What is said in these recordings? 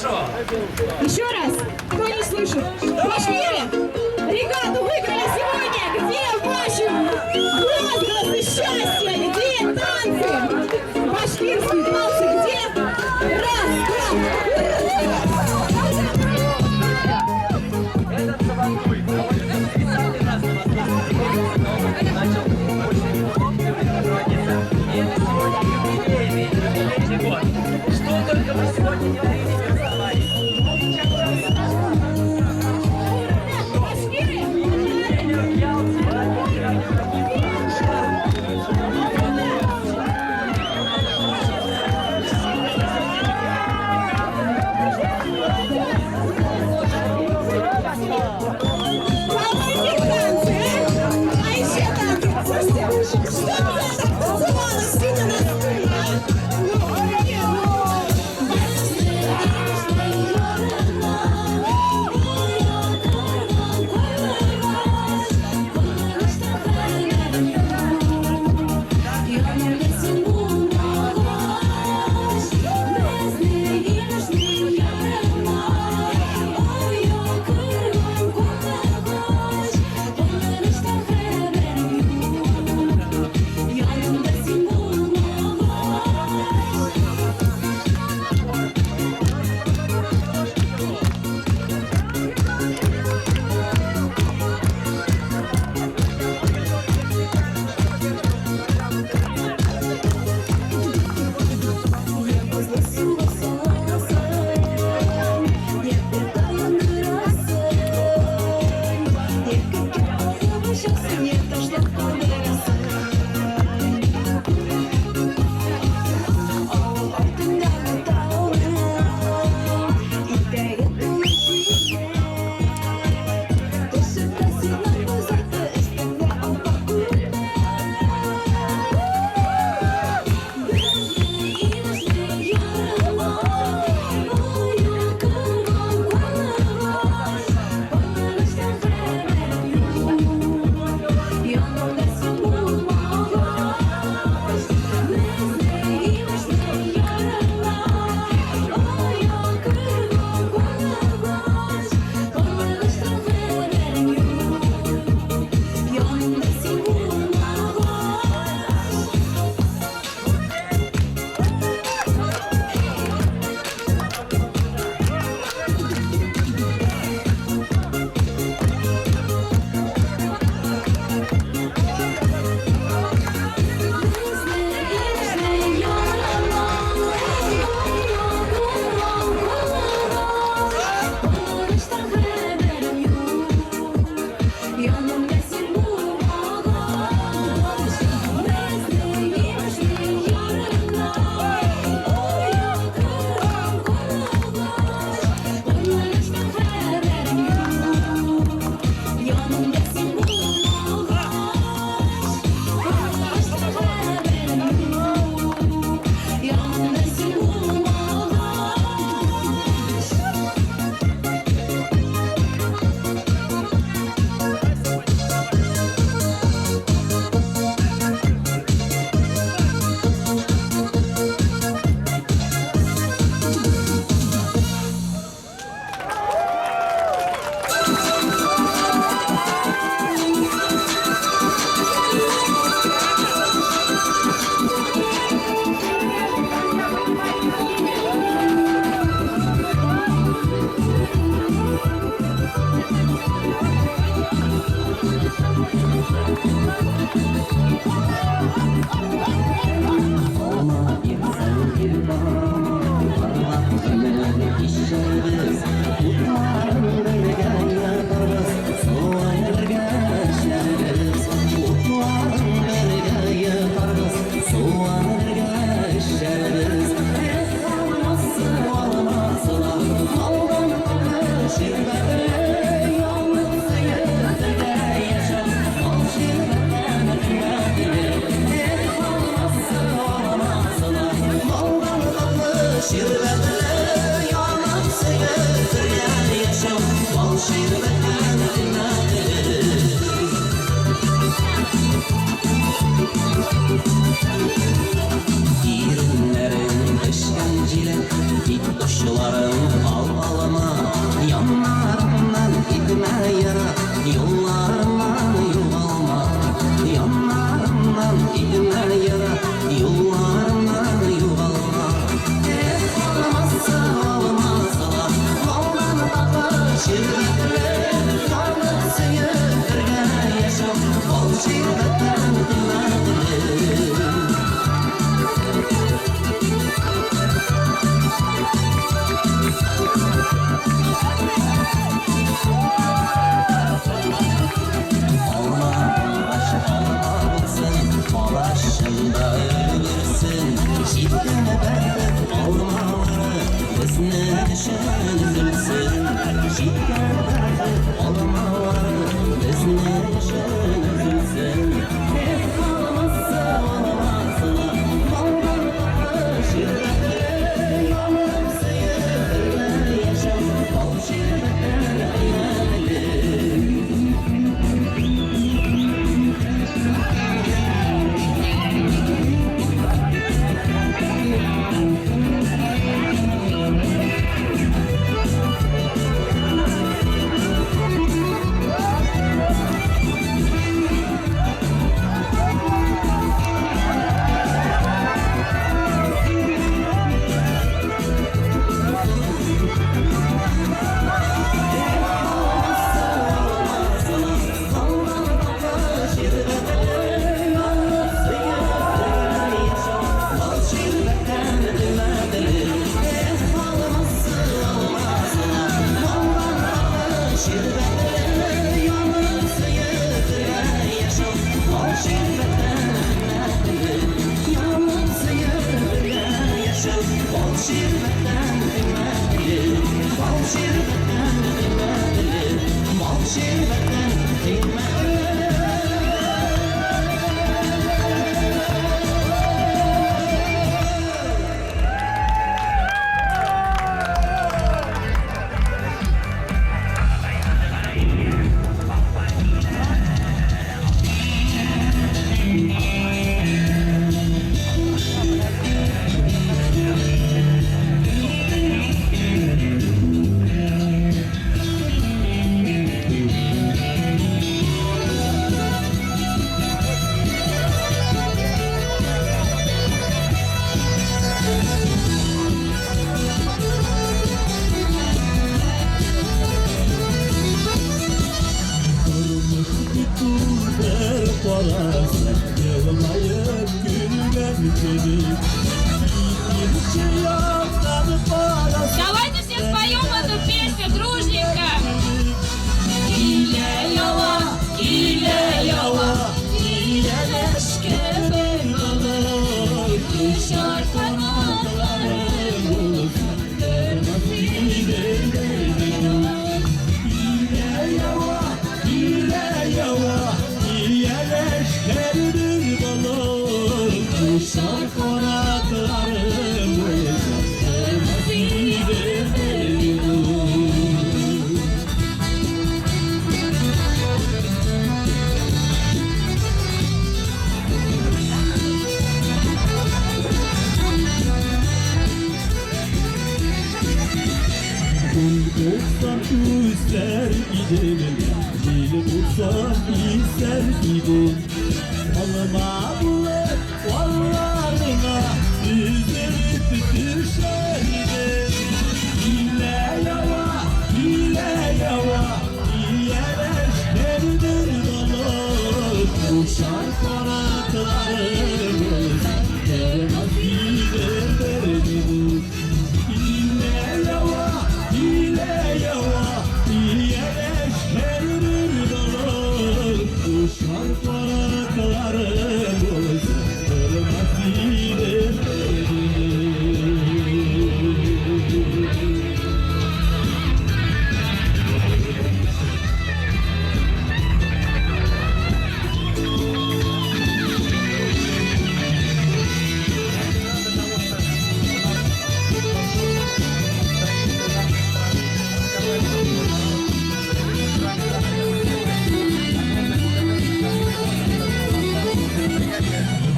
Хорошо. Еще раз, кто не слышит? Башкиры, регату выиграли сегодня. Где ваши возгласы счастья? Где танцы? Башкирские танцы где? Раз, два, Этот Сабантуй проводится в 30-й раз на Московском, но начал очень удобно проводиться. И это сегодня юбилейный, юбилейный год. Что только мы сегодня не дарили, не раздавали. Башкиры! Тренер в Ялте, Давайте танцы, а? А еще танцы. Слушайте, чтобы я так танцевала, сидя на стуле, а? Yanımda sen bulmağa. Yanımda sen bulmağa. Yanımda sen bulmağa. Безне ярына, Ой, кырган карлыгач, Карлыгачтан хәбәрем юк. Янымда син булмагач, Карлыгачтан хәбәрем юк. Янымда син булмагач. Алма бирсәң бир балама, Парлап гомер кичербез, Утларын бергә ягарбыз, Суын бергә эчәрбез. Утларын бергә ягарбыз, Суын бергә эчәрбез. Эх, алмасы, алмасы да, Алдан татлы ширбәтле, Ялык сөеп бергә яшәп, Бал ширбәттән кыйммәтле. Эх, алмасы, алмасы да, Балдан татлы ширбәтле, Янып сөеп бергә яшәү, Бал ширбәттән кыйммәтле. Иреннәрең пешкән җиләк, Бит очларың Давайте все споем эту песню дружненько. Килә ява, килә ява, килә ләшкәр Кошар канатлары булып, Килә ява, килә ява, килә ләшкәрдер балам, Кушар канатларым булса, кырмызы. Gül olsam üzer idim, Dil olsam izer idim. Almamlı vallarına üzülüp düşer idim. Hile yava, hile yava, hiyeleşlerdir dolu. Uçar kanatlarımız, kırmızıdır derdimiz. Hile yava, hile yava, hiyeleşlerdir dolu. Uçar kanatlarımız, kırmızıdır derdimiz.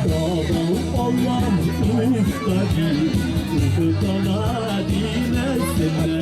Babam Allah'ım usta değil, ufukana dinesinler.